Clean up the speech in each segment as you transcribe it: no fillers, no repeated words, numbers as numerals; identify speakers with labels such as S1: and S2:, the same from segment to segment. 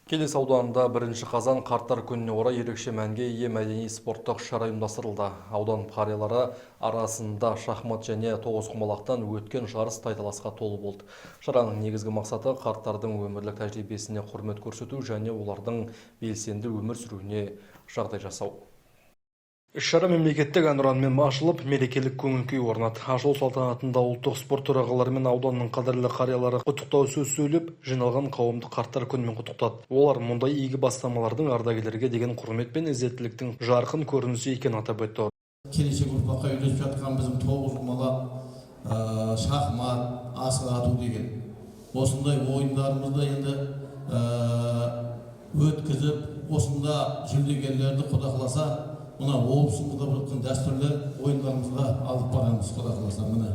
S1: Келес ауданында 1 қазан қарттар күніне орай ерекше мәнге ие мәдени спорттық шара ұйымдастырылды. Аудан қариялары арасында шахмат және тоғызқұмалақтан өткен жарыс тайталасқа толы болды. Шараның негізгі мақсаты – қарттардың өмірлік тәжірибесіне құрмет көрсету және олардың белсенді өмір сүруіне жағдай жасау. Іс-шара мемлекеттік әнұранмен ашылып, мерекелік көңіл күй орнады. Ашылу салтанатында ұлттық спорт төрағалары мен ауданның қадірлі қариялары құттықтау сөз сөйлеп, жиналған қауымды қарттар күнімен құттықтады. Олар мұндай игі бастамалардың ардагерлерге деген құрмет пен ізеттіліктің жарқын көрінісі екенін атап өтті.
S2: Келешек ұрпаққа үйретіп жатқан біздің тоғызқұмалақ, шахмат, асық ату деген осындай ойындарымызды енді өткізіп, осында жүлдегерлерді, құда қаласа, мына облысымызда өткен дәстүрлі ойындарымызға алып барамыз, құда қаласа, міне.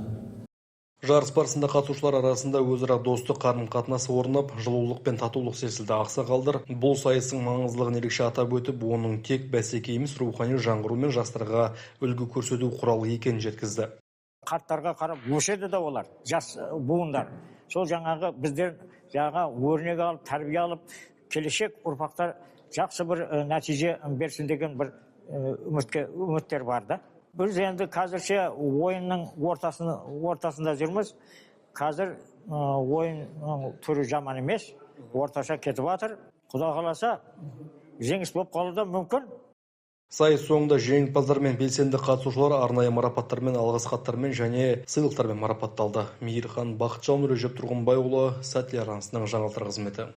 S1: Жарыс барысында қатысушылар арасында өзара достық қарым-қатынас орнап, жылулық пен татулық сезілді. Ақсақалдар бұл сайыстың маңыздылығын ерекше атап өтіп, оның тек бәсеке емес, рухани жаңғыру мен жастарға үлгі көрсету құралы екенін жеткізді.
S3: Қарттарға қарап өседі да олар, жас буындар. Сол жаңағы біздер жаңағы өрнек алып, тәрбие алып, келешек ұрпақтар жақсы бір нәтиже берсін деген бір үміттер бар да. Біз енді қазірше ойынның ортасында жүрміз. Қазір ойын түрі жаман емес, орташа кетіп жатыр. Құда қаласа, жеңіс болып қалуы да мүмкін.
S1: Сайыс соңында жеңімпаздар мен белсенді қатысушылар арнайы марапаттармен, алғыс хаттармен және сыйлықтармен марапатталды. Мейірхан Бақытжан, Режеп Тұрғынбайұлы, Сәттілі арнасының жаңалықтар қызметі.